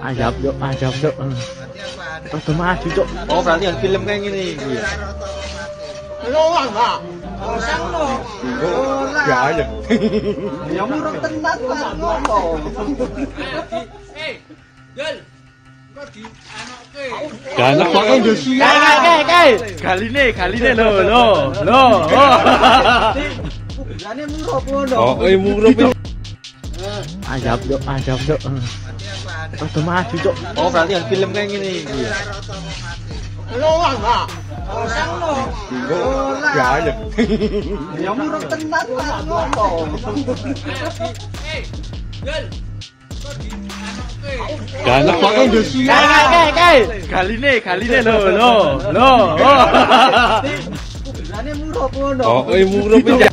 Ajab cok, ajab cok. Rada maju cok. Oh, berarti yang film kayak gini iki ya. Luang, Pak. Ora. Ya ya. Ya murah tenan Pak ngopo. Eh, Dul. Kok dianokke. Ganek kok Joshua. Kae kae. Galine, galine lho lho lho. Kuburane murah ngono. Oh, murah. Ajab cok, ajab cok. Rada maju cok. Oh, berarti yang film kayak gini iki ya. Luang, Pak. Ora. Ya ya. Ya murah tenan Pak ngopo. Eh, Dul. Kok dianokke. Ganek kok Joshua. Kae kae kae. Galine, galine lho lho lho. Kuburane murah ngono. Oh, murah.